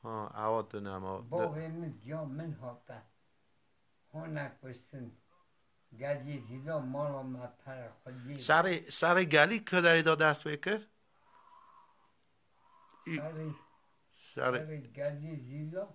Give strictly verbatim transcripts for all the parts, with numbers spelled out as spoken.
Ha, ewa dönem o. Bavê min, diya min hate. Hona kuştin. Geliyê Zîla mala me pere xwediyê. Serê, serê gelî ku derê de dest pê kir? Û Serê, serê serê Geliyê Zîla.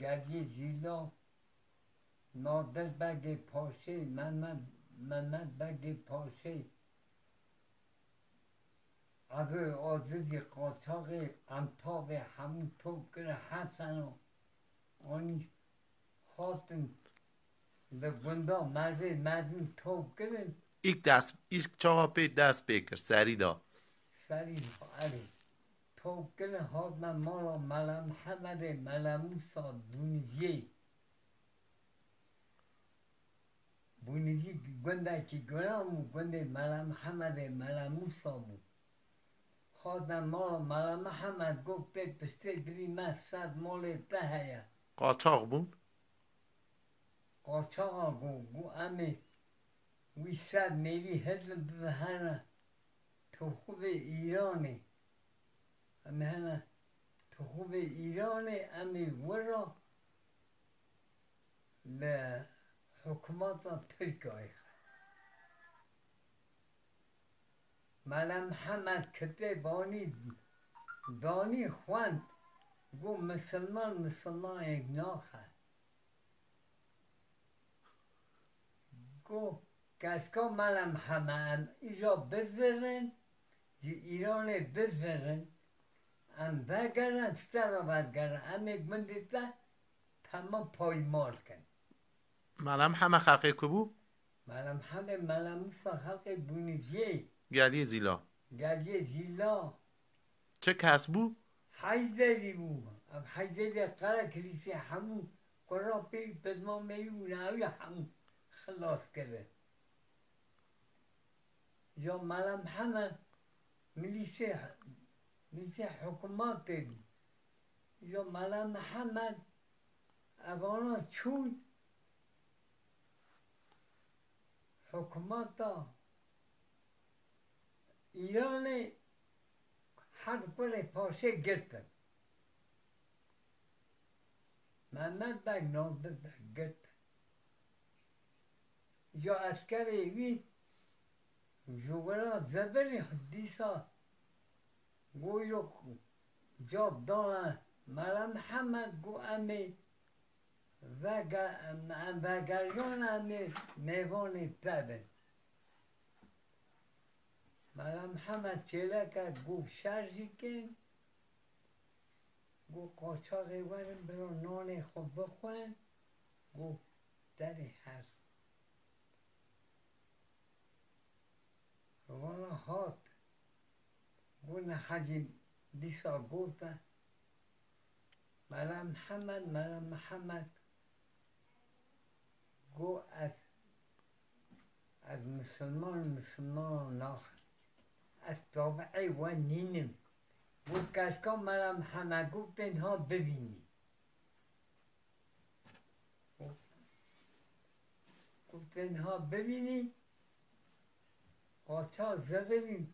Geliyê Zîla. Nadir Begê Paşê, Mehmet, Mehmet Begê Paşê. Ebê Azizî Qaçaxê, Emtavê hemû top kirin Heseno. Anî hatin li gunda mervê mezin top kirin. Îlk dest, îlk çawa pê dest pê kir, serî da. Serî erê. Top kirin hatine mala Mela Mihemedê, Mela Mûsa Bûnijiyê. Bûnijî gundekî giran bû, gundê Mela Mihemedê, Mela Mûsa bû. Hatine mala Mela Mihemed, got, tê piştê divî me sed malê te heye. Qaçax bûn. Qaçaxa got, got, em ê wî sed mêrî hilin bibe hene toxivê Îranê. Em hene toxivê Îranê, em ê wira li hikûmeta Tirkiyeyê. Mela Mihemed kitêb anî danî xwend, got, misilman misilmanêk naxe. Got, keska Mela Mihemed, em îja bizirin, ji Îranê bizirin, em vegerin, ji te re vedigerin, em ê gundê te hema paymal kin. Mela Mihemed xelqê ku bû? Mela Mihemedê, Mela Mûsa xelqê Bûnijiyê, Geliyê Zîla. Geliyê Zîla. Çi kes bû? Heyzerî bû. Ev Heyzerî qere kilîsê hemû qurapê pizma meyî û newî hemû xilas kirin. Ya Mela Mihemed milîsê, milîsê hikûmatê bû. Ya Mela Mihemed evana çûn hikûmeta Îranê her kurê paşê girtin. Mehmet Beg, Nadir Beg girtin. Ya eskerê wî ji wira zebirî dîsa got, yok, cab dane Mela Mihemed, got, em ê vege-, em, em vegeriyan, em ê mêvanê te bin. Mela Mihemed çêleke got, şer jî kin, got, qaçaxê werin, bira nanê xwe bixwin, got, derê her. Vana hat. Got, niha jî dîsa gote, Mela Mihemed, Mela Mihemed, got, ez, ez misilman, misilmanan naxim. Ez tabi'ê we nînim. Got, keşka Mela Mihemed got, tê niha bibînî. Ku tê niha bibînî, qaçax zebirî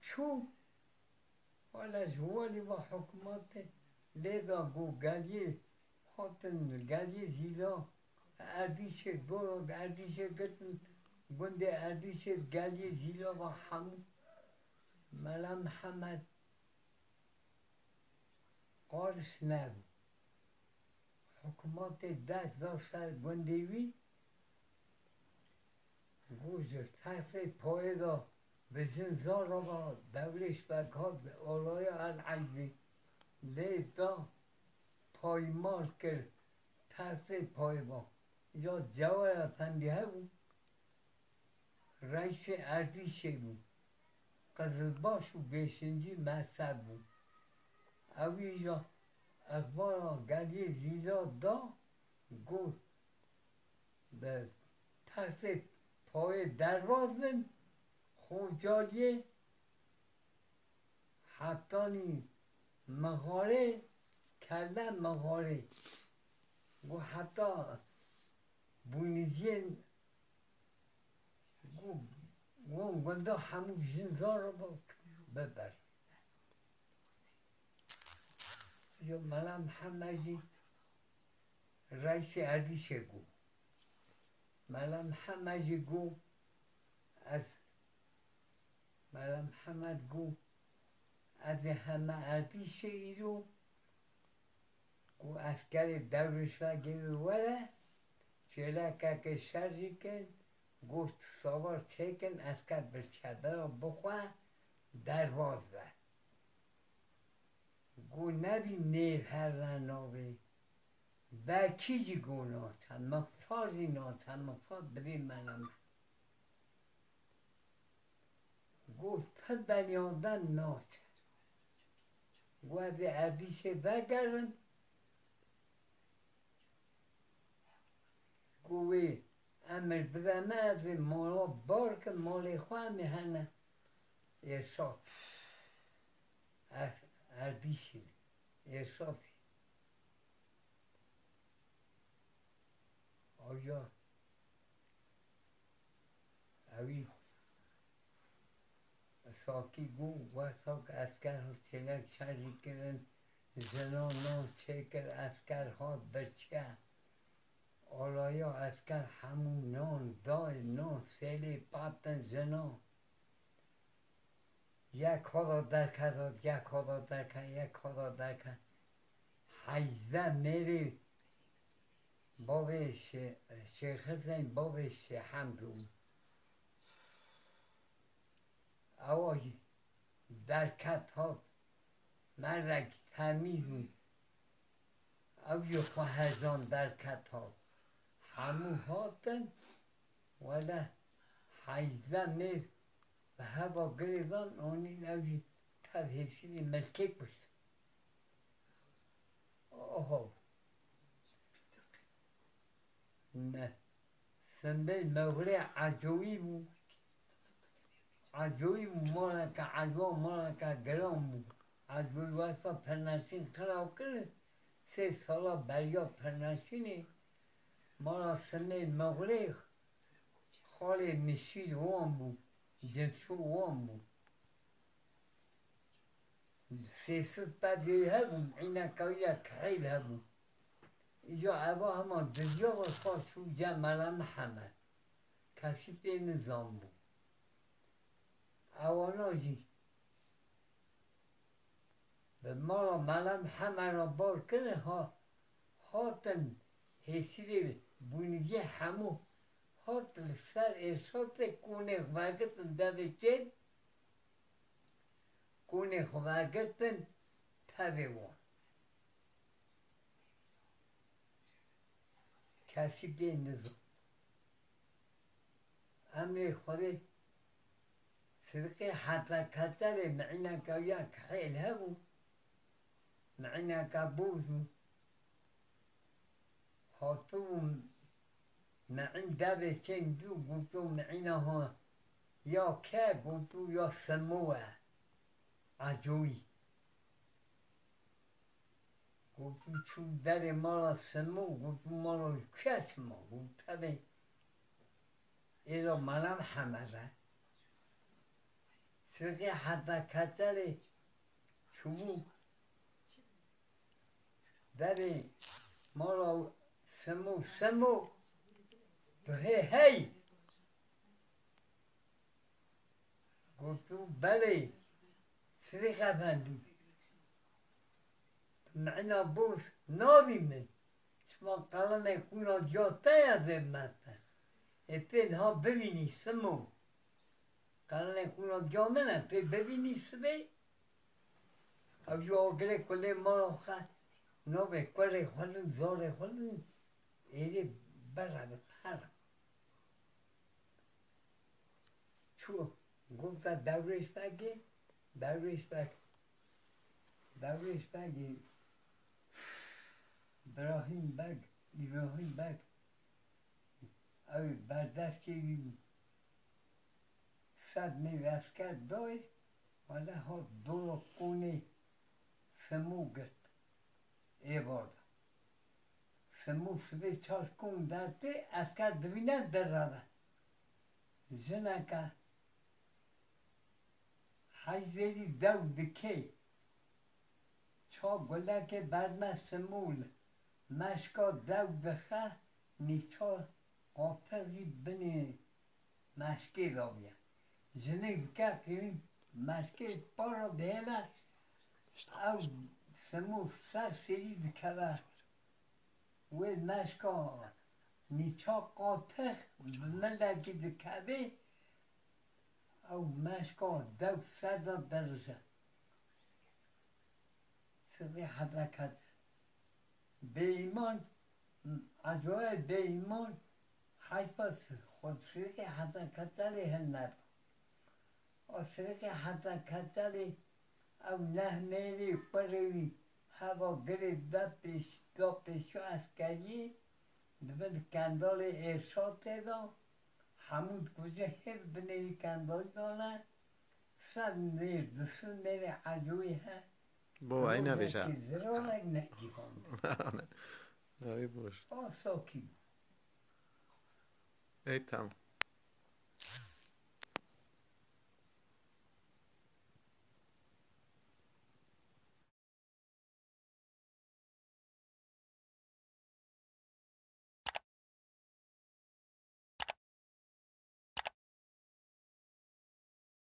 çû, wele ji welî va hikûmetê lê da, got, geliyê hatin, geliyê Zîla, Erdîşê, dora Erdîşê girtin, gundê Erdîşê, geliyê Zîla va hemû Mela Mihemed qaris nebû. Hikûmetê dest da ser gundê wî, got, ji textê payê de bi jin zar re ve, Dewlêş Beg hat, olaya El Eybî lê da, paymal kir, textê payê ve. Ya Cewher Efendî hebû, reîsê Erdîşê bû. Qizilbaş û bêşincî mezheb bû. Ewî ya exbara geliyê Zîla da, got, bi textê payê derbas bin, Xocaliyê hetanî mixarê, kelle mixarê. Got, heta Bûnijiyên got, wan gunda hemû jin zar re biber. Mela Mihemed jî reîsê Erdîşê got. Mela Mihemed jî got, ez, Mela Mihemed got, ez ê heme Erdîşê îro, got, eskerê Dewrêşvegê wê were, çêlekeke şer jî kin, got, savar çêkin, esker birçebira bixwe, derbas be. Got, nebî nêr here navê. Bekî jî got naçe, Mixtar jî naçe, Mixtar bidê Mela Mihemed. Got, ti benîadem naçe. Got, ez ê Erdîşê vegerim. Got, wê emir bide me, ez ê mala bar kim, malê xwe em ê hene Êrşad. Er-, Erdîşê, Êrşadê. Aja ewî Sakî got, wexta ku esker hat çêlek şerî kirin, jinan nan çêkir, esker hat birçe. Alaya esker hemû nan dayê, nan sêlê patin jinan. Yek hada derket, yek hada derket, yek hada derket. Heyzdeh mêrê bavê Şê-, Şêx Husên, bavê Şêx Hemd û ewa jî derket hat. Merek temîz û ew jî xwe hezan derket hat. Hemû hatin, wele heyzdeh mêr bi heva girêdan anîn, ew jî tev hêsîrê milkê kuştin. Oho. Ne. Simbêl Mexlê ecoyî bû. Ecoyî bû, maleke eco, maleke giran bû. Ecoyî wexta Pirneşîn xira kir, sê sala beriya Pirneşînê, mala Simbêl Mexlê xalê Mişîr wan bû, Cinşo wan bû. Sê sed perdê hebû, mîneka wî ya kihêl hebû. Îca eva hema diziya ve xwe çû cem Mela Mihemed. Kesî pê nizanbû. Ewana jî bi mala Mela Mihemed re bar kirin, ha, hatin hêsîrê bûnijê hemû hat li ser Êrşadê konê xwe vegirtin devê çê. Konê xwe vegirtin tevê wan. Kesî pê nizan. Emrê Xwedê sirqê heta ketelê mi'îneke ya kihêl hebû. Mi'îneke boz bû. Hatibû mi'în devê çên dû, gotû mi'îna ha ya ke, gotû ya Simo e. Ecoyî. Gotû çû derê mala Simo, gotû mala wî kû ye Simo? Gotû tevê êla Mela Mihemed e. Sirqê heta ketelê çûbû derê mala Simo, Simo, tu hê hey? Gotû, belê, Sidîq Efendî. Mi'îna boz nabî min. Çima qelemê qûna ca te ye zêdmet e. Ê pê niha bibînî Simo. Qelemê qûna ca min e, pê bibînî sibê. Ew jî agirê kulê mala xwe nabê kurê xwe din, zarê xwe din, êrê bere bi her. Çû, gota Dewrêş Begê, Dewrêş Beg, Dewrêş Begê, Birahîm Beg, Îbrahîm Beg, ew berdestê wî bû. Sed mêr esker dayê, wele hat dora konê Simo girt. Êvar de. Simo sibê çar kon dertê, esker dibîne dereve. Jineke heyzêrî dew dikê. Çi Ka gulekê berne simûl, meşka dew dixe, nîça qatixî binê meşkê de bûye. Jinik dike qîrîn, meşkê para dihêle, ew simûl ser serî dikeve. Wê meşka nîça qatix bi milekî dikevê, ew meşka dew ser de dirije. Sirrê hereketê. Bêîman, ecoyê bêîman, heyfa xwe sirrê hereketê lê hilneda. O sirrê hereketê lê ew neh mêrê kurê wî heva girê da pêş, da pêşiya eskeriyê, di bin kendalê Êrşatê de, hemû dikuje hêv binê wî kendalî dane, ser mêr, du sed mêrê ecoyê he. Bo eyna bêje. Zirarek nekî. Ay boş. O sokî. Ey tamam.